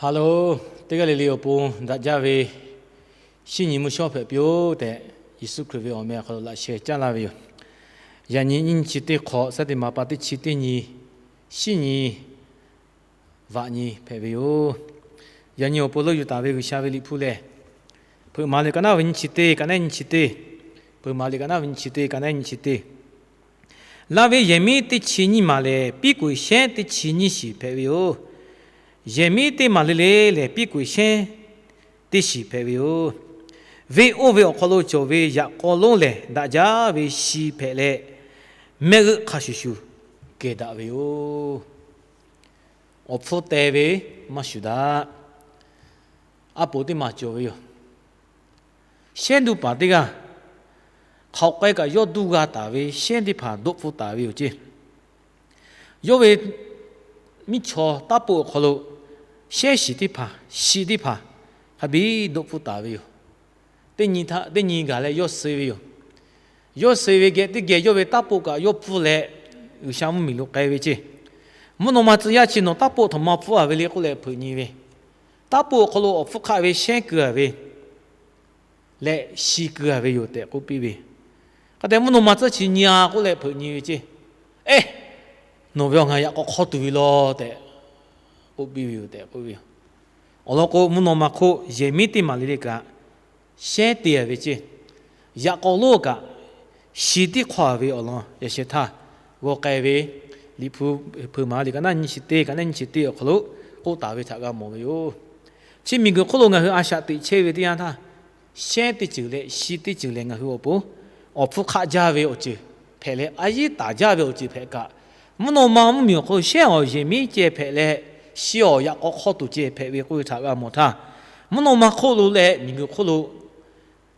Hello, teˇ g'aˇ le le awˬ pon daꞈ jaˇ ve shinˉ nyi mvuhˇ shawˉ hpehꞈ piˇ-oˆ tehꞈ, Yeˍsuˆ Hkriꞈ ve awˬ meh awˬ hk'aw lo laꞈ sheh caˉ laˇ ve yoˬ. Yaꞈ nyi nyiˇ chi teˇ hk'awꞈ, September pa teˇ chi teˇ nyi, shinˉ nyi vaꞈ nyi hpehꞈ ve yoˬ. Yaꞈ nyi awˬ pon leuˆ yuˬ taˍ ve G'uiˬsha ve Liꞈ hpu lehˬ, Hpeuꞈ maˍ liꞈ ka naˉ ve nyiˇ chi teˇ, ka naˉ nyiˇ chi teˇ, Hpeuꞈ maˍ liꞈ ka naˉ ve nyiˇ chi teˇ, ka naˉ nyiˇ chi teˇ. Laˇ ve yehˬ miˉ teˇ chi nyiˇ maˬ lehˬ, piˉ k'oꞈ-e shehˉ teˇ chi nyiˇ shiˍ hpehꞈ ve yoˬ. Yehˬ miˉ teˇ maˬ le le lehˬ, piˉ k'oꞈ-e shehˉ teˇ shiˍ hpehꞈ ve yoˬ. Venˇ oˇ ve awˬ hk'aw lo cawˬ ve yaꞈ k'aw lonˉ lehˬ, daꞈ jaˇ ve shi hpehꞈ leh, mehˆ g'euˆ hk'a shuˍ shuˍ kehˬ daꞈ ve yoˬ. Awˬ hpfuhˇ teh ve maˇ shuˍ daꞈ. A poˍ teˇ maˬ cawˬ ve yoˬ. Shehˉ duˇ paˍ teˇ g'aˇ, hk'aoꞈ k'ai kaꞈ yawˇ duˇ g'a taˍ ve shehˉ teˇ hpaˍ doˆ pfuhˇ taˍ ve yoˬ ceˇ. Yawˇ ve miˇ chaw taˇ poˆ awˬ hk'aw lo shehˉ shiˍ teˇ hpaˍ, shi teˇ hpaˍ hk'a biˇ doˆ pfuhˇ taˍ ve yoˬ. Teˇ nyi htaꞈ teˇ nyi gaˬ leh yawˇ suh ve yoˬ. Yawˇ suh ve geh teˇ geh yawˇ ve taˇ poˆ kaꞈ yawˇ pfuhˇ leh, G'uiˬsha mvuhˇmiˬ lo k'ai ve ceˇ. Mvuhˇ naw ma tcuh yaˇ chi nawˬ taˇ poˆ htaꞈ ma pfuhˇ-a ve le k'oˆ leh hpeuꞈ nyi ve, taˇ poˆ awˬ hk'aw lo awˬ hpfuhˇ hk'aˆ ve shehˉ keu-a ve leh shi keu-a ve yoˬ tehꞈ k'oˆ piˇ ve. Hk'a te mvuhˇ naw ma tcuhˇ chi nyi-a k'oˆ leh hpeuꞈ nyi ve ceˇ. Eˬ, nawˬ ve awˬ ngaˬ yaꞈ k'aw hk'aw tuˬ ve law tehꞈ k'oˆ piˇ ve yoˬ tehꞈ k'oˆ ve yoˬ. Awˬ lawn k'o, mvuhˇ naw ma hk'oˆ yehˬ miˉ teˇ maˬ le le kaꞈ shehˉ te-a ve ceˇ. Yaꞈ k'aw lonˉ kaꞈ shi tiˉ hk'aw-a ve awˬ lawn yaꞈ sheh htaˇ, g'aw k'ai ve Liꞈ hpu Hpeuꞈ maˍ liꞈ ka naˉ nyiˇ chi teˇ, ka naˉ nyiˇ chi teˇ awˬ hk'aw lo k'oˆ taˍ ve htaꞈ g'a mawˬ ve yoˬ. Chi miˬguiˬ hk'oˆ lo ngaˬ hui a shaꞈ teꞈ chehˇ ve teˇ yanˇ htaˇ, shehˉ teˇ ceuˬ leh shi teˇ ceuˬ lehˬ, ngaˬ hui awˬ pon awˬ hpfuhˇ hk'aˆ jaˇ ve awˬ ceuˬ hpehꞈ leh, a yiˉ taˍ jaˇ ve awˬ ceuˬ hpehꞈ kaꞈ, mvuhˇ naw ma mvuhˇmiˬ awˬ hk'aw lo shehˉ awˬ yehˬ miˉ ceh hpehꞈ leh, shi awˬ yaꞈ k'aw hk'aw tuˬ ceh hpehꞈ ve k'oˆ ve htaꞈ g'a mawˬ htaˇ, mvuhˇ naw ma hk'oˆ lo leh miˬguiˬ hk'oˆ lo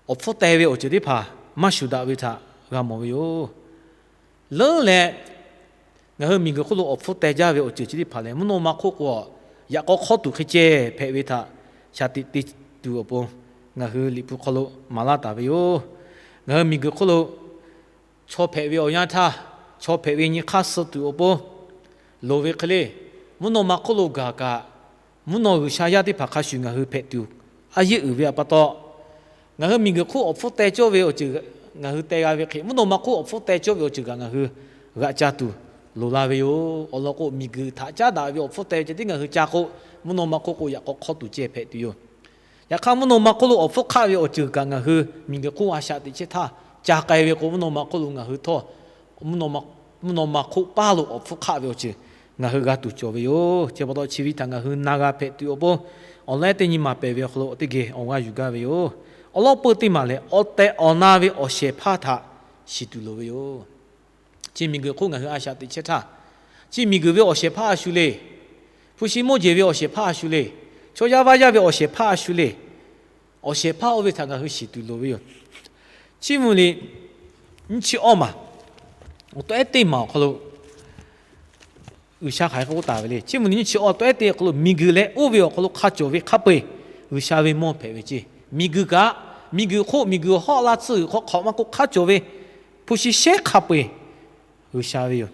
awˬ hpfuhˇ teh ve awˬ ceuˬ teˇ hpaˍ maˇ shuˍ daꞈ ve htaꞈ g'a mawˬ ve yoˬ. Leuˉ leh, ngaˬ hui miˬguiˬ hk'oˆ lo awˬ hpfuhˇ teh jaˇ ve awˬ ceuˬ chi teˇ hpaˍ lehˬ, mvuhˇ naw ma hk'oˆ k'o, yaꞈ k'aw hk'aw tuˬ hk'e ceh hpehꞈ ve htaꞈ shaˍ tiꞈ te tuˬ awˬ pon, ngaˬ hui Liꞈ hpu hk'aw lo maˍ laˇ taˍ ve yoˬ. Ngaˬ hui miˬguiˬ hk'oˆ lo chaw hpehꞈ ve awˬ yanˇ htaˇ, chaw hpehꞈ ve nyi hk'aˇ suh tuˬ awˬ pon loˍ ve hk'e le, mvuhˇ naw ma hk'oˆ lo gaˬ kaꞈ, mvuhˇ naw G'uiˬsha yaˇ teˇ hpaˍ hk'a shuˍ ngaˬ hui hpehꞈ tuˬ a yeˆ uiˍ ve pa taw, ngaˬ hui miˬguiˬ hk'oˆ awˬ hpfuhˇ teh cawˇ ve awˬ ceuˬ ngaˬ hui teh g'a ve hk'e, mvuhˇ naw ma hk'oˆ awˬ hpfuhˇ teh cawˇ ve awˬ ceuˬ kaꞈ ngaˬ hui g'aꞈ ca tuˬ loˍ la ve yoˬ. Awˬ lawn k'o, miˬguiˬ htaꞈ caˉ daꞈ ve awˬ hpfuhˇ teh ceh tiˉ ngaˬ hui ca k'o, mvuhˇ naw ma hk'oˆ k'o yaꞈ k'aw hk'aw tuˬ ceh hpehꞈ tuˬ yoˬ. Yaꞈ hk'aˇ, mvuhˇ naw ma hk'oˆ lo awˬ hpfuhˇ hk'aˆ ve awˬ ceuˬ kaꞈ ngaˬ hui miˬguiˬ hk'oˆ a shaꞈ teꞈ chehˇ htaˇ ca k'ai ve k'o, mvuhˇ naw ma hk'oˆ lo ngaˬ hui htawˇ, mvuhˇ naw ma hk'oˆ paˇ lo awˬ hpfuhˇ hk'aˆ ve awˬ ceuˬ ngaˬ hui g'a tuˬ cawˬ ve yoˬ. Chi pa taw, chi ve htaꞈ ngaˬ hui na g'a hpehꞈ tuˬ awˬ pon, awˬ lawn teˇ nyi maˬ pehˍ ve awˬ hk'aw lo teˇ geh awˬ g'aˇ yuˬ gaˇ ve yoˬ. Awˬ lawn peu teˇ maˬ lehˬ, awˬ tehˬ awˬ na ve awˬ shehˍ hpaˇ htaꞈ shiˍ tuˬ loˍ ve yoˬ. Chi miˬguiˬ hk'oˆ ngaˬ hui a shaꞈ teꞈ chehˇ htaˇ, chi miˬguiˬ ve awˬ shehˍ hpaˇ a shu le, hpu shi mawˇ jeˬ ve awˬ shehˍ hpaˇ a shu le, chaw yaˇ vaˇ yaˇ ve awˬ shehˍ hpaˇ a shu le, awˬ shehˍ hpaˇ oˇ ve htaꞈ ngaˬ hui shiˍ tuˬ loˍ ve yoˬ. Chiˇ mvuh liꞈ nyiˇ chi awˇ maˬ, awˬ tawehˉ teˇ maˬ awˬ hk'aw lo G'uiˬsha hk'aˬ hk'e k'oˆ taˍ ve le. Chiˇ mvuh liꞈ nyiˇ chi awˇ tawehˉ teˇ awˬ hk'aw lo, miˬguiˬ leh oˇ ve awˬ hk'aw lo hk'a cawˬ ve hk'a peu-eˬ G'uiˬsha ve mawˇ hpehꞈ ve ceˇ. Miˬguiˬ kaꞈ, miˬguiˬ hk'oˆ miˬguiˬ hawˉ laˇ tsuhˇ g'uiˬ hk'aw hk'awꞈ maˇ k'oˆ hk'a cawˬ ve hpu shi shehˉ hk'a peu-eˬ G'uiˬsha ve yoˬ.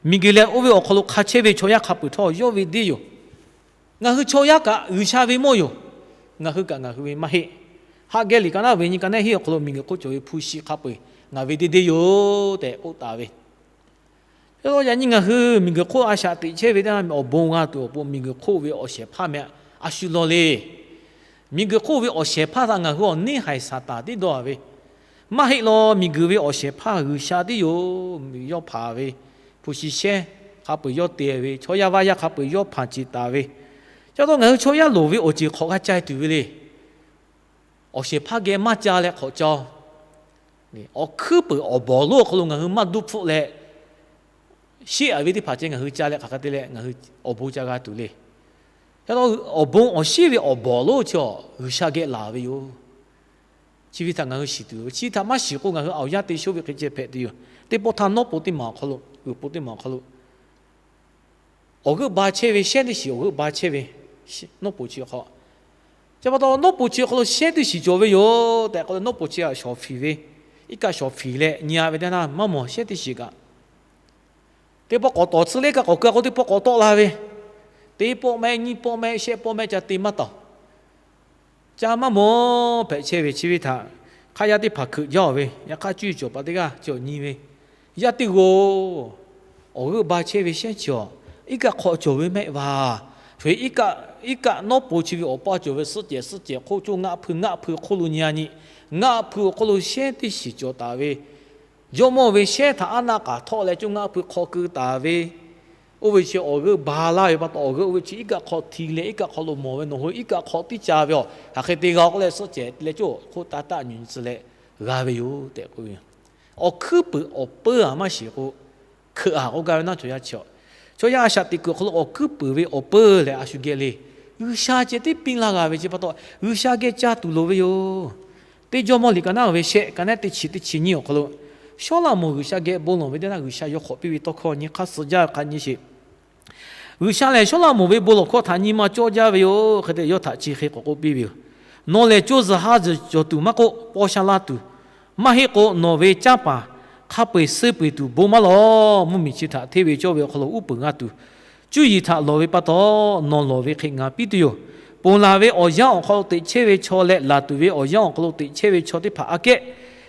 Miˬguiˬ leh oˇ ve awˬ hk'aw lo hk'a chehˇ ve chaw yaˇ hk'a peu-eˬ htawˇ yawˇ ve deˇ yoˬ. Ngaˬ hui chaw yaˇ kaꞈ G'uiˬsha ve mawˇ yoˬ. Ngaˬ hui kaꞈ ngaˬ hui ve maˇ heˆ. Haꞈ geh liꞈ ka naˉ ve nyi ka naˉ hiˆ awˬ hk'aw lo, miˬguiˬ hk'oˆ cawˬ ve hpu shi hk'a peu-eˬ ngaˬ ve deˇ deˇ yoˬ tehꞈ k'oˆ taˍ ve. Yaꞈ nyi ngaˬ hui miˬguiˬ hk'oˆ a shaꞈ teꞈ chehˇ ve teˇ awˬ bon g'a tuˬ awˬ pon, miˬguiˬ hk'oˆ ve awˬ shehˍ hpaˇ meh a shu law le. Miˬguiˬ hk'oˆ ve awˬ shehˍ hpaˇ htaꞈ ngaˬ hui awˬ neˇ haiˬ Saˍtanˍ tiˉ dawˇ-a ve maˇ heˆ law. Miˬguiˬ ve awˬ shehˍ hpaˇ G'uiˬsha tiˉ yoˬ. Yawˇ hpanˍ ve hpu shi shehˉ hk'a peu-eˬ yawˇ te ve, chaw yaˇ vaˇ yaˇ hk'a peu-eˬ yawˇ hpanˍ ceˬ taˍ ve. Ca taw ngaˬ hui chaw yaˇ loˍ ve awˬ ceuˬ hk'awꞈ g'a ca tuˬ ve le. Awˬ shehˍ hpaˇ geh maˇ ca leh hk'awꞈ ca-o. Awˬ hkuiˉ peuˬ awˬ bawˬ lonˉ awˬ hk'aw lo ngaˬ hui maˇ duˇ hpfuhˆ leh, sheˉ-a ve teˇ hpaˍ ceh ngaˬ hui ca leh hk'aˬ hk'e te leh ngaˬ hui awˬ bon ca g'a tuˬ le. Ca taw awˬ bon awˬ shiˉ ve awˬ bawˬ lonˉ chi awˬ G'uiˬsha geh laˬ ve yoˬ. Chi ve htaꞈ ngaˬ hui shiˍ tuˬ yoˬ. Chi htaꞈ maˇ shiˍ k'o, ngaˬ hui awˬ yanˇ te shoˉ ve hk'e ceh hpehꞈ tuˬ yoˬ. Teˇ pawˆ htaˇ nawˉ po teˇ maˬ awˬ hk'aw lo, g'uiˬ po teˇ maˬ awˬ hk'aw lo awˬ g'euˆ ba chehˇ ve, shehˉ teˇ shiˍ awˬ g'euˆ ba chehˇ ve, nawˉ po chi hk'aw. Chi pa taw nawˉ po chi hk'aw lo shehˉ teˇ shiˍ cawˬ ve yoˬ tehꞈ k'oˆ leh, nawˉ po chi htaꞈ shawˍ fiˍ ve, iˉ kaˆ shawˍ fiˍ leh nyi-a ve teˇ htaˇ maˇ mawˬ shehˉ teˇ shiˍ kaꞈ, teˇ pawˆ k'awꞈ tawˍ tsuhˇ leh iˉ kaˆ k'awꞈ keu-a k'o teˇ pawˆ k'awꞈ tawˆ la ve, teˇ pawˆ mehˆ nyiˇ pawˆ mehˆ shehˆ pawˆ mehˆ ca te maˇ taˍ. Ca maˇ mawˬ hpehꞈ chehˇ ve chi ve htaꞈ hk'aˇ yaˇ teˇ hpaˍ hkeuꞈ jaˇ-oˬ ve, yaꞈ hk'aˇ cuˇ yiˍ cawˬ paˍ teˇ g'aˇ cawˬ nyi ve, yaˇ teˇ g'aˇ awˬ g'euˆ ba chehˇ ve shehˉ chi awˬ, iˉ kaˆ hk'aw cawˬ ve mehˆ vaˬ. Hk'e iˉ kaˆ nawˉ po chi ve awˬ paˇ cawˬ ve suhˉ cehˬ suhˉ cehˬ hk'oˆ coˇ ngaˆ hpui ngaˆ hpui hk'oˆ lo nyi a nyi, ngaˆ hpui awˬ hk'oˆ lo shehˉ teˇ shiˍ cawˬ taˍ ve, jawˇmawˇ ve shehˉ htaꞈ aˉ naˆ k'aˍ htawˆ leh coˇ ngaˆ hpui hk'aw keu taˍ ve, oˇ ve chi awˬ g'euˆ ba laˇ ve pa taw, awˬ g'euˆ oˇ ve chi iˉ kaˆ hk'aw hti leh iˉ kaˆ hk'aw lo mawˬ ve, nawˬ hui iˉ kaˆ hk'aw tiˉ ca ve awˬ, hk'aˬ hk'e te g'a k'oˆ leh suhˉ cehˬ leh coˇ hk'oˆ taˇ taˆ nyi tcuh leh g'a ve yoˬ tehꞈ k'oˆ ve. Awˬ hkuiˉ puiˍ awˬ peuˇ aꞈ maˇ shiˍ k'o, hkeuꞈ aꞈ k'oˆ gaˇ ve naˇ chaw yaˇ chi a, chaw yaˇ a shaꞈ teꞈ kuiˬ awˬ hk'aw lo awˬ hkuiˉ puiˍ ve awˬ peuˇ lehˬ a shu geh le. G'uiˬsha ceh tiˉ piˇ laˇ g'a ve chi pa taw, G'uiˬsha geh ca tuˬ loˍ ve yoˬ. Teˇ Jawˇmawˇ liꞈ ka naˉ ve shehˆ ka naˉ teˇ chi teˇ chi nyiˇ awˬ hk'aw lo, Sawˉlaꞈmonˍ G'uiˬsha geh bon lawˬ ve teˇ naˇ G'uiˬsha yawˇ hk'awꞈ piˇ ve tawˇ hkawˇ nyi hk'aˇ suh jaˇ ve hk'a nyi sheˍ. G'uiˬsha lehˬ Sawˉlaꞈmonˍ ve bon lawˬ hkawˇ htaꞈ nyi ma cawˇ jaˇ ve yoˬ. Hk'e te yawˇ htaꞈ chi hk'e k'awꞈ k'oˆ piˇ ve yoˬ. Nawˬ lehˬ co zuhˬ ha zuhˬ cawˬ tuˬ maˇ k'oˆ, paw sha la tuˬ, maˇ heˆ k'o nawˬ ve canˇ paˍ hk'a peu-eˬ suh peu-eˬ tuˬ bon maˇ lawˬ. Mvuhˇmiˬ chi htaꞈ hteˇ ve cawˇ ve awˬ hk'aw lo uˉ peunˍ g'a tuˬ, cuˇ yiˍ htaꞈ lawˬ ve pa taw, nawˬ lawˬ ve hk'e ngaˬ piˇ tuˬ yoˬ. Ponˬ laˬ ve awˬ yanˇ awˬ hk'aw lo teꞈ chehˇ ve chaw leh laˬ tuˬ ve awˬ yanˇ awˬ hk'aw lo teꞈ chehˇ ve chaw teˇ hpaˍ aꞈ kehˉ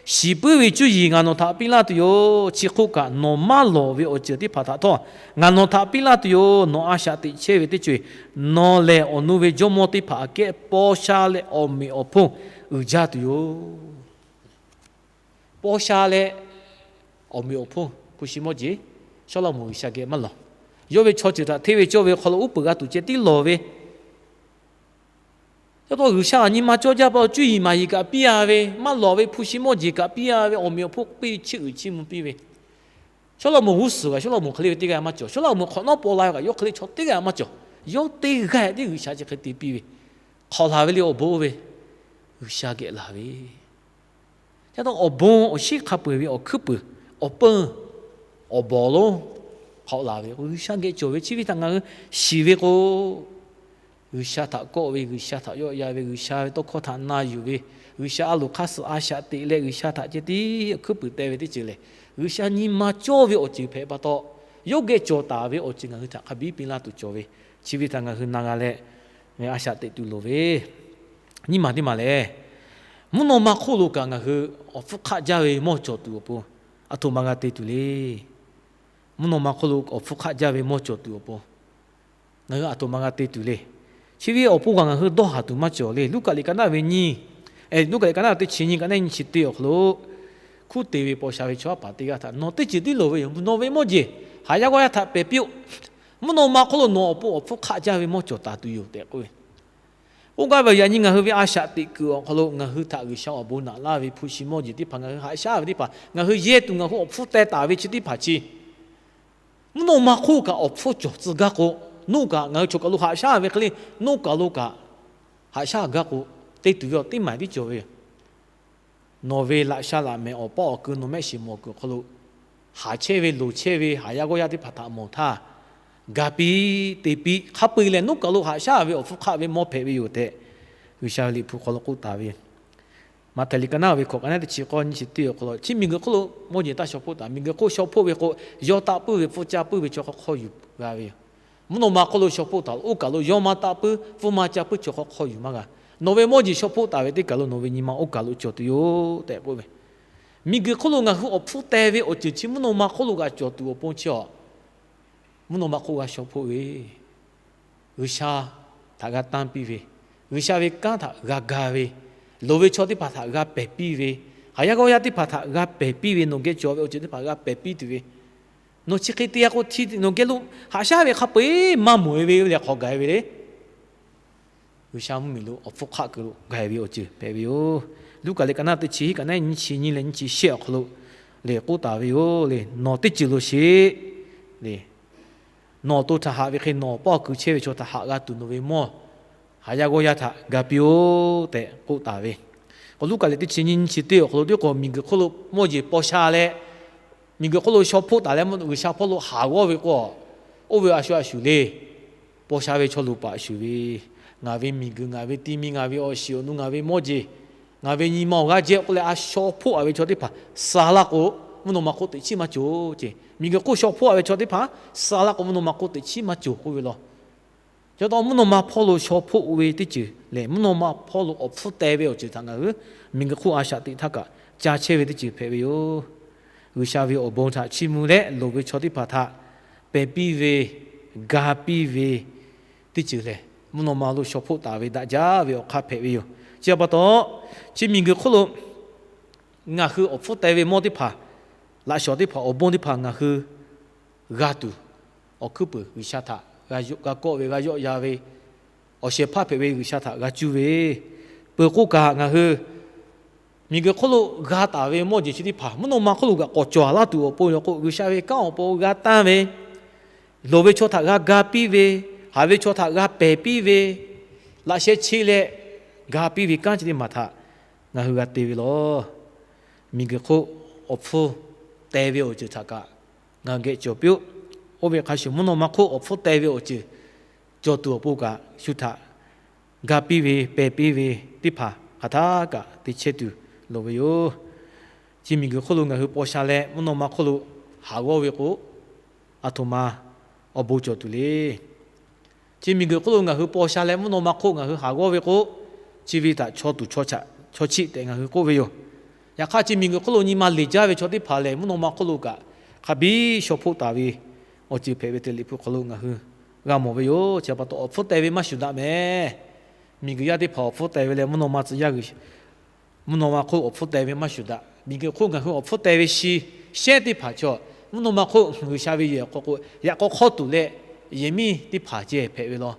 shiˍ puiˉ ve cuˇ yiˍ ngaˬ nawˬ htaꞈ piˇ laˇ tuˬ yoˬ. Chi hk'oˆ kaꞈ, nawˬ maˇ lawˬ ve awˬ ceuˬ teˇ hpaˍ htaꞈ htawˇ ngaˬ nawˬ htaꞈ piˇ laˇ tuˬ yoˬ. Nawˬ a shaꞈ teꞈ chehˇ ve teˇ ceuˬ, nawˬ lehˬ awˬ nu ve jawˇmawˇ teˇ hpaˍ aꞈ kehˉ paw sha leh awˬ meꞈ awˬ hponˇ uiˍ jaˇ tuˬ yoˬ. Paw sha leh awˬ meꞈ awˬ hponˇ hpu shi mawˇ jeˬ, Sawˉlaꞈmonˍ G'uiˬsha geh maˇ lawˬ. Yawˇ ve chaw ceuˬ htaꞈ hteˇ ve cawˇ ve awˬ hk'aw lo uˉ peunˍ g'a tuˬ ceh tiˉ lawˬ ve, yaꞈ taw G'uiˬsha aꞈ nyi ma cawˇ jaˇ pa taw cuˇ yiˍ maˍ yiˍ kaꞈ piˇ a ve, maˇ lawˬ ve hpu shi mawˇ jeˬ kaꞈ piˇ a ve, awˬ meꞈ awˬ hponˇ piˇ chiˇ uiˍ chiˇ mvuh piˇ ve, Sawˉlaꞈmonˍ g'uˇ suhˍ kaꞈ Sawˉlaꞈmonˍ hk'e le ve teˇ g'aˇ maˇ cawˬ. Sawˉlaꞈmonˍ hk'awꞈ nawˉ paw la ve kaꞈ yawˇ hk'e le chaw teˇ g'aˇ maˇ cawˬ. Yawˇ teˇ g'aˇ tiˉ G'uiˬsha chi hk'e te piˇ ve, hk'awꞈ laˬ ve le awˬ bon oˇ ve, G'uiˬsha geh laˬ ve. Yaꞈ taw awˬ bon awˬ shinˉ hk'a peu-eˬ ve awˬ hkuiˉ puiˍ, awˬ peuˇ, awˬ bawˬ lonˉ hk'awꞈ laˬ ve k'o, G'uiˬsha geh cawˬ ve chi ve htaꞈ ngaˬ hui shiˍ ve k'o, G'uiˬsha htaꞈ kawˆ ve, G'uiˬsha htaꞈ yawˆ yan ve, G'uiˬsha ve tawˇ hkawˇ htaꞈ na yuˬ ve, G'uiˬsha a loˍ hk'aˇ suh a shaꞈ teꞈ leh G'uiˬsha htaꞈ ceh tiˉ awˬ hkuiˉ puiˍ teh ve teˇ ceuˬ lehˬ, G'uiˬsha nyi ma cawˇ ve awˬ ceuˬ hpehꞈ pa taw, yawˇ geh cawˬ taˍ ve awˬ ceuˬ ngaˬ hui htaꞈ hk'a biˇ piˇ laˇ tuˬ cawˬ ve, chi ve htaꞈ ngaˬ hui na g'a leh, a shaꞈ teꞈ tuˬ loˍ ve. Nyiˇ maˬ teˇ maˬ lehˬ, mvuhˇ naw ma hk'oˆ lo kaꞈ ngaˬ hui awˬ hpfuhˇ hk'aˆ jaˇ ve mawˇ cawˬ tuˬ awˬ pon, aˬ htoꞈ ma g'a te tuˬ le. Mvuhˇ naw ma hk'oˆ lo awˬ hpfuhˇ hk'aˆ jaˇ ve mawˇ cawˬ tuˬ awˬ pon, ngaˬ hui aˬ htoꞈ ma g'a te tuˬ le. Chi ve awˬ pon kaꞈ ngaˬ hui dawˇ haˍ tuˬ maˇ cawˬ le. Luˉkaꞈ liꞈ ka naˉ ve nyiˇ, Luˉkaꞈ liꞈ ka naˉ teˇ chi nyiˇ ka naˉ nyiˇ chi teˇ awˬ hk'aw lo, hkuˉ te ve paw sha ve chaw yaˇ paˍ teˇ g'aˇ htaꞈ nawˬ teˇ ceuˬ tiˉ loˍ ve yoˬ. Nawˬ ve mawˇ jeˬ haˍ yaˇ g'awˇ yaˇ htaꞈ pehˬ piˇ-oˆ. Mvuhˇ naw ma hk'oˆ lo nawˬ awˬ pon awˬ hpfuhˇ hk'aˆ jaˇ ve mawˇ cawˬ taˍ tuˬ yoˬ tehꞈ k'oˆ ve. K'oˆ gaˇ ve yaꞈ nyi ngaˬ hui ve a shaꞈ teꞈ kuiˬ awˬ hk'aw lo ngaˬ hui htaꞈ G'uiˬsha awˬ bon naꞈ laˇ ve hpu shi mawˇ jeˬ teˇ hpaˍ ngaˬ hui haꞈ shaˉ ve teˇ hpaˍ ngaˬ hui yehˇ tuˬ ngaˬ hui awˬ hpfuhˇ teh taˍ ve chi teˇ hpaˍ chi, mvuhˇ naw ma hk'oˆ kaꞈ awˬ hpfuhˇ cawˬ tcuh gaˇ k'o, nawˬ kaꞈ ngaˬ hui chaw kaˬ lo haꞈ shaˉ ve hk'e le, nawˬ kaˬ lo kaꞈ haꞈ shaˉ gaˇ k'o, te tuˬ ve awˬ teˇ maˬ tiˉ cawˬ ve yoˬ. Nawˬ ve laꞈ sha laꞈ mehˍ awˬ paˇ awˬ keu nawˬ mehˆ shiˍ mawˬ kuiˬ awˬ hk'aw lo, haꞈ chehˇ ve loˍ chehˇ ve haˍ yaˇ g'awˇ yaˇ teˇ hpaˍ htaꞈ mawˬ htaˇ, ga piˇ te piˇ hk'a peu-eˬ lehˬ nawˬ kaˬ lo haꞈ shaˉ ve awˬ hpfuhˇ hk'aˆ ve mawˇ hpehꞈ ve yoˬ tehꞈ, G'uiˬsha ve liꞈ hpu hk'aw lo k'oˆ taˍ ve yoˬ. Maꞈhtehˍ liꞈ ka naˉ ve hkawꞈ ka naˉ teˇ chi k'awˇ nyiˇ chi teˇ awˬ hk'aw lo, chi miˬguiˬ hk'oˆ lo mawˇ jeˬ taˇ shaw hpoˆ taˍ. Miˬguiˬ hk'oˆ shaw hpoˆ ve k'o, yawˇ taˆ puiˉ ve pfuhˇ caˇ puiˉ ve chaw hk'aw hk'aw yuˬ g'a ve yoˬ. Mvuhˇ naw ma hk'oˆ lo shaw hpoˆ taˍ lo, oˇ kaˬ lo yawˇ maˇ taˆ puiˉ, pfuhˇ maˇ caˇ puiˉ chaw hk'aw hk'aw yuˬ maˇ g'a. Nawˬ ve mawˇ jeˬ shaw hpoˆ taˍ ve teˇ kaˬ lo nawˬ ve nyi ma oˇ kaˬ lo cawˬ tuˬ yoˬ tehꞈ k'oˆ ve. Miˬguiˬ hk'oˆ lo ngaˬ hui awˬ hpfuhˇ teh ve awˬ ceuˬ chi mvuhˇ naw ma hk'oˆ lo g'a cawˬ tuˬ awˬ pon chi a, mvuhˇ naw ma hk'oˆ g'a shaw hpoˆ ve, G'uiˬsha htaꞈ g'a tanˇ piˇ ve, G'uiˬsha ve kanˉ htaꞈ g'a ga ve, loˍ ve chaw teˇ hpaˍ htaꞈ g'a pehˬ piˇ ve, haˍ yaˇ g'awˇ yaˇ teˇ hpaˍ htaꞈ g'a pehˬ piˇ ve, nawˬ geh cawˬ ve awˬ ceuˬ teˇ hpaˍ g'a pehˬ piˇ tuˬ ve, nawˬ chi hk'e te a k'o, hti nawˬ geh lo haꞈ shaˉ ve hk'a peu-eˬ maˇ mawˬ e ve leh hk'awꞈ gaˬ e ve le. G'uiˬsha mvuhˇmiˬ lo awˬ hpfuhˇ hk'aˆ kuiˬ lo gaˬ e ve awˬ ceuˬ hpehꞈ ve yoˬ. Luˉkaꞈ liꞈ ka naˉ teˇ chi hiˉ ka naˉ nyiˇ chi nyiˇ leh nyiˇ chi shehˆ awˬ hk'aw lo lehˬ k'oˆ taˍ ve yoˬ le. Nawˬ teˇ ceuˬ lo sheˍ le. Nawˬ awˬ to htaꞈ haꞈ ve hk'e nawˬ awˬ paˇ awˬ keu chehˇ ve chaw htaꞈ haꞈ g'a tuˬ nawˬ ve mawˇ haˍ yaˇ g'awˇ yaˇ htaꞈ ga piˇ-oˆ tehꞈ k'oˆ taˍ ve. K'o Luˉkaꞈ liꞈ teˇ chi nyiˇ nyiˇ chi teˇ awˬ hk'aw lo teˇ k'o miˬguiˬ hk'oˆ lo mawˇ jeˬ paw sha leh, miˬguiˬ hk'oˆ lo shaw hpoˆ taˍ leh G'uiˬsha hpawˇ lo haˍ g'awˇ ve k'o, oˇ ve a shu a shuˍ le. Paw sha ve chaw luˬ paˍ shuˍ ve, ngaˬ ve miˬguiˬ, ngaˬ ve ti mi, ngaˬ ve awˬ shiˍ awˬ nu, ngaˬ ve mawˇ jeˬ, ngaˬ ve nyi ma awˬ g'aˇ jehˇ k'oˆ leh a shaw hpoˆ a ve chaw teˇ hpaˍ suh laˇ k'o, mvuhˇ naw ma hk'oˆ teꞈ chiˉ maˇ cawˬ ceˇ. Miˬguiˬ hk'oˆ shaw hpoˆ a ve chaw teˇ hpaˍ suh laˇ k'o, mvuhˇ naw ma hk'oˆ teꞈ chiˉ maˇ cawˬ k'oˆ ve law. Chi pa taw mvuhˇ naw ma hpawˇ lo shaw hpoˆ ve teˇ ceuˬ lehˬ, mvuhˇ naw ma hpawˇ lo awˬ hpfuhˇ teh ve awˬ ceuˬ htaꞈ ngaˬ hui miˬguiˬ hk'oˆ a shaꞈ teꞈ htaˇ kaꞈ ca chehˇ ve teˇ ceuˬ hpehꞈ ve yoˬ. G'uiˬsha ve awˬ bon htaꞈ chiˇ mvuh leh loˍ ve chaw teˇ hpaˍ htaꞈ pehˬ piˇ ve, ga piˇ ve teˇ ceuˬ lehˬ, mvuhˇ naw ma lo shaw hpoˆ taˍ ve daꞈ jaˇ ve awˬ hk'aˇ hpehꞈ ve yoˬ. Chi pa taw, chi miˬguiˬ hk'oˆ lo ngaˬ hui awˬ hpfuhˇ teh ve mawˇ teˇ hpaˍ, laꞈ shawnˍ teˇ hpaˍ, awˬ bon teˇ hpaˍ ngaˬ hui g'a tuˬ, awˬ hkuiˉ puiˍ G'uiˬsha htaꞈ g'a kawˆ ve, g'a yawˆ ya ve, awˬ shehˍ hpaˇ hpehꞈ ve G'uiˬsha htaꞈ g'a cuˇ ve, peuˬ k'oˆ kaꞈ ngaˬ hui miˬguiˬ hk'oˆ lo g'a taˍ ve mawˇ jeˬ chi teˇ hpaˍ mvuhˇ naw ma hk'oˆ lo kaꞈ k'awꞈ cawˬ laˇ tuˬ awˬ pon yoˬ k'o, G'uiˬsha ve kanˉ awˬ pon g'a tanˇ ve, loˍ ve chaw htaꞈ g'a ga piˇ ve, haꞈ ve chaw htaꞈ g'a pehˬ piˇ ve, laꞈ sheh che leh ga piˇ ve kanˉ chi teˇ maˬ htaꞈ ngaˬ hui g'a te ve lawˬ. Miˬguiˬ hk'oˆ awˬ hpfuhˇ teh ve awˬ ceuˬ htaꞈ kaꞈ ngaˬ hui geh cawˬ piˇ-oˆ. Oˇ ve hk'a shuˍ mvuhˇ naw ma hk'oˆ awˬ hpfuhˇ teh ve awˬ ceuˬ cawˬ tuˬ awˬ pon kaꞈ, shu htaꞈ ga piˇ ve, pehˬ piˇ ve teˇ hpaˍ hk'aˬ htaˇ kaꞈ te chehˇ tuˬ loˍ ve yoˬ. Chi miˬguiˬ hk'oˆ lo ngaˬ hui paw sha leh mvuhˇ naw ma hk'oˆ lo haˍ g'awˇ ve k'o, aˬ htoꞈ ma awˬ bon cawˬ tuˬ le. Chi miˬguiˬ hk'oˆ lo ngaˬ hui paw sha leh mvuhˇ naw ma hk'oˆ ngaˬ hui haˍ g'awˇ ve k'o, chi ve htaꞈ chaw tuˬ chaw chaꞈ chaw chiˆ tehꞈ ngaˬ hui k'oˆ ve yoˬ. Yaꞈ hk'aˇ, chi miˬguiˬ hk'oˆ lo nyi ma leˬ jaˇ ve chaw teˇ hpaˍ lehˬ, mvuhˇ naw ma hk'oˆ lo kaꞈ hk'a biˇ shaw hpoˆ taˍ ve awˬ ceuˬ hpehꞈ ve te Liꞈ hpu hk'aw lo ngaˬ hui g'a mawˬ ve yoˬ. Chi pa taw awˬ hpfuhˇ teh ve maˇ shuˍ daꞈ mehˍ. Miˬguiˬ yaˇ teˇ hpaˍ awˬ hpfuhˇ teh ve leh mvuhˇ naw ma tcuh yaˇ g'uiˬ mvuhˇ naw ma hk'oˆ awˬ hpfuhˇ teh ve maˇ shuˍ daꞈ. Miˬguiˬ hk'oˆ ngaˬ hui awˬ hpfuhˇ teh ve shi shehˉ teˇ hpaˍ chaw, mvuhˇ naw ma hk'oˆ G'uiˬsha ve yehˬ hk'aw k'o yaꞈ k'aw hk'awˇ tuˬ leh yehˬ miˇ teˇ hpaˍ ceh hpehꞈ ve lawˬ.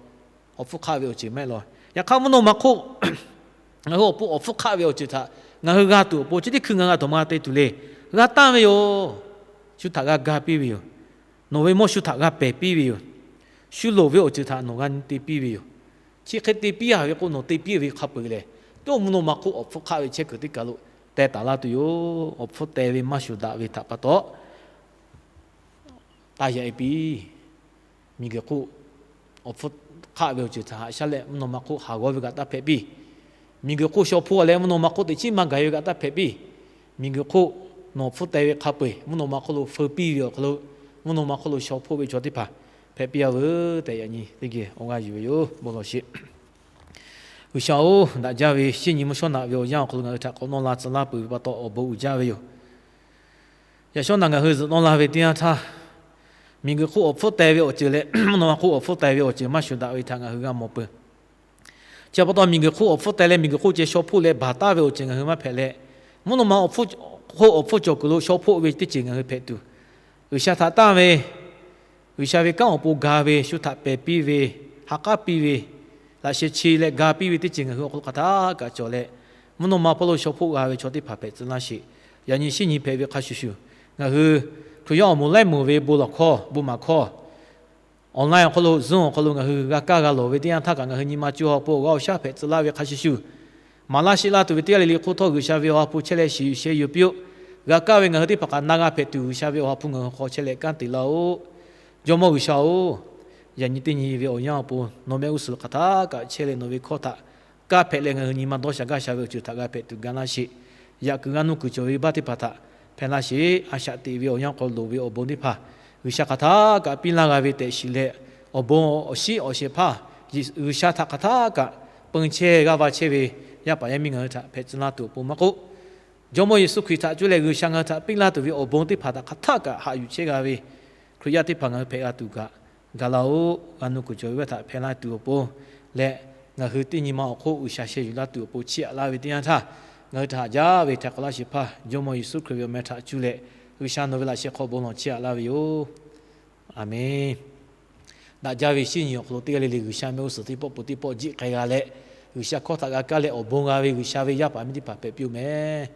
Awˬ hpfuhˇ hk'aˆ ve awˬ ceuˬ maˇ heˆ lawˬ. Yaꞈ hk'aˇ, mvuhˇ naw ma hk'oˆ ngaˬ hui awˬ pon awˬ hpfuhˇ hk'aˆ ve awˬ ceuˬ htaꞈ ngaˬ hui g'a tuˬ awˬ pon chi teˇ hkui ngaˬ hui aˬ htoꞈ ma te tuˬ le. G'a tanˇ ve yoˬ. Shu htaꞈ g'a ga piˇ ve yoˬ. Nawˬ ve mawˇ shu htaꞈ g'a pehˬ piˇ ve yoˬ. Shu loˍ ve awˬ ceuˬ htaꞈ nawˬ g'a nyi te piˇ ve yoˬ. Chi hk'e te piˇ a ve k'o, nawˬ te piˇ ve hk'a peu-eˬ lehˬ, teˇ mvuhˇ naw ma hk'oˆ awˬ hpfuhˇ hk'aˆ ve chehˇ kuiˬ teˇ kaˬ lo teh taˍ laˇ tuˬ yoˬ. Awˬ hpfuhˇ teh ve maˇ shuˍ daꞈ ve htaꞈ pa taw, taˇ yaꞈ e piˇ. Miˬguiˬ hk'oˆ awˬ hpfuhˇ hk'aˆ ve awˬ ceuˬ htaꞈ haꞈ shaˉ leh mvuhˇ naw ma hk'oˆ haˍ g'awˇ ve kaꞈ taˇ hpehꞈ piˇ. Miˬguiˬ hk'oˆ shaw hpoˆ leh mvuhˇ naw ma hk'oˆ teꞈ chiˉ maˇ gaˬ ve kaꞈ taˇ hpehꞈ piˇ. Miˬguiˬ hk'oˆ nawˬ hpfuhˇ teh ve hk'a peu-eˬ mvuhˇ naw ma hk'oˆ lo feu piˇ ve awˬ hk'aw lo, mvuhˇ naw ma hk'oˆ lo shaw hpoˆ ve chaw teˇ hpaˍ hpehꞈ piˇ a veuˬ tehꞈ yaꞈ nyi teˇ geh awˬ g'aˇ yuˬ ve yoˬ. Bon lawˬ sheˍ. G'uiˬsha-oˬ, daꞈ jaˇ ve shinˉ nyi mvuhˇ shawˉ naꞈ ve awˬ yanˇ awˬ hk'aw lo ngaˬ hui htaꞈ k'awꞈ nawˇ la tcuh laˇ peuˬ ve pa taw awˬ bon uiˍ jaˇ ve yoˬ. Yaꞈ shawˉ naꞈ ngaˬ hui zuhꞈ nawˇ la ve teˇ yanˇ htaˇ, miˬguiˬ hk'oˆ awˬ hpfuhˇ teh ve awˬ ceuˬ leh mvuhˇ naw ma hk'oˆ awˬ hpfuhˇ teh ve awˬ ceuˬ maˇ shuˍ daꞈ ve htaꞈ ngaˬ hui g'a mawˬ peuˬ. Chi pa taw miˬguiˬ hk'oˆ awˬ hpfuhˇ teh leh miˬguiˬ hk'oˆ ceh shaw hpoˆ leh baˬ taˍ ve awˬ ceuˬ ngaˬ hui maˇ hpehꞈ leh, mvuhˇ naw ma awˬ hpfuhˇ hk'oˆ awˬ hpfuhˇ cawˬ kuiˬ lo shaw hpoˆ ve teˇ ceuˬ ngaˬ hui hpehꞈ tuˬ, G'uiˬsha htaꞈ tanˇ ve, G'uiˬsha ve kanˉ awˬ pon ga ve, shu htaꞈ pehˬ piˇ ve, ha k'aˉ piˇ ve, laꞈ sheh che leh ga piˇ ve teˇ ceuˬ ngaˬ hui awˬ hk'aw lo hk'aˬ htaˇ kaꞈ cawˬ leh, mvuhˇ naw ma hpawˇ lo shaw hpoˆ g'a ve chaw teˇ hpaˍ hpehꞈ tcuh laˇ sheˍ. Yaꞈ nyi shinˉ nyi hpehꞈ ve hk'a shuˍ shuˍ, ngaˬ hui Hkriꞈ yaˇ awˬ moˍ laiˉ moˍ ve bon lawˬ hkawˇ bon maˍ hkawˇ online awˬ hk'aw lo, Zoom awˬ hk'aw lo ngaˬ hui g'a kaˇ g'a lawˬ ve teˇ yanˇ htaˇ kaꞈ, ngaˬ hui nyi ma co ha po g'a awˬ shaˉ hpehꞈ tcuh laˇ ve hk'a shuˍ shuˍ, maˍ laˇ sheˆ laˇ tuˬ ve teˇ g'aˇ le le hk'oˆ htawˇ, G'uiˬsha ve awˬ ha hpu chehˇ leh shiˍ yuˬ sheh yuˬ piˇ-oˆ. G'a kaˇ ve ngaˬ hui teˇ hpaˍ kaꞈ na g'a hpehꞈ tuˬ, G'uiˬsha ve awˬ ha hpu ngaˬ hui hk'aw chehˇ leh kanˉ te laˇ-oˆ. Jawˇmawˇ G'uiˬsha-oˬ, yaꞈ nyi teˇ nyi ve awˬ yanˇ awˬ pon nawˬ mehˆ g'uˇ suhˍ hk'aˬ htaˇ kaꞈ chehˇ leh, nawˬ ve hkawˇ htaꞈ kaˇ hpehꞈ leh, ngaˬ hui nyi ma dawˇ sha gaˇ sha ve awˬ ceuˬ htaꞈ g'a hpehꞈ tuˬ ga laˇ sheˍ. Yaꞈ kuiˬ g'a nuˇ kuiˬ cawˬ ve baˆ teˇ hpaˍ htaꞈ hpehˇ laˇ sheˍ. A shaꞈ teꞈ ve awˬ yanˇ hk'aw loˍ ve awˬ bon teˇ hpaˍ G'uiˬsha hk'aˬ htaˇ kaꞈ piˇ laˇ g'a ve tehꞈ shiˍ leh, awˬ bon awˬ shinˉ awˬ shehˍ hpaˇ G'uiˬsha htaꞈ hk'aˬ htaˇ kaꞈ peun chehˇ g'aˇ va chehˇ ve yaˇ paˍ yaˇ miˇ ngaˬ hui htaꞈ hpehꞈ tcuh laˇ tuˬ awˬ pon maˇ k'oˆ, Jawˇmawˇ Yeˍsuˆ Hkriꞈ htaꞈ cuˇ leh G'uiˬsha ngaˬ hui htaꞈ piˇ laˇ tuˬ ve awˬ bon teˇ hpaˍ htaꞈ hk'aˬ htaˇ kaꞈ haꞈ yuˬ chehˇ g'a ve Hkriꞈ yaˇ teˇ hpaˍ ngaˬ hui hpehꞈ g'a tuˬ kaꞈ ga laˇ-oˆ. G'a nuˇ kuiˬ cawˬ ve htaꞈ hpehˇ laˇ tuˬ awˬ pon leh, ngaˬ hui teˇ nyi ma awˬ hk'oˆ G'uiˬsha sheh yuˬ laˇ tuˬ awˬ pon chiˇ aꞈ laˇ ve teˇ yanˇ htaˇ, ngaˬ hui htaꞈ haꞈ jaˇ ve htaiˍ hk'awꞈ laˇ shehˍ hpaˇ Jawˇmawˇ Yeˍsuˆ Hkriꞈ ve awˬ meh htaꞈ cuˇ leh, G'uiˬsha nawˬ ve laꞈ sheh hk'aw bon lawˬ chiˇ aꞈ laˇ ve yoˬ. Aˬmenˍ. Daꞈ jaˇ ve shinˉ nyi awˬ hk'aw lo teˇ g'aˇ le le G'uiˬsha mehˆ g'uˇ suhˍ teˇ pawˆ peuˬ teˇ pawˆ jiˆ k'ai g'a leh, G'uiˬsha hkawˇ htaꞈ g'a kaˇ leh awˬ bon g'a ve G'uiˬsha ve yaˇ paˍ miˇ teˇ hpaˍ hpehꞈ piˇ-oˆ mehˍ.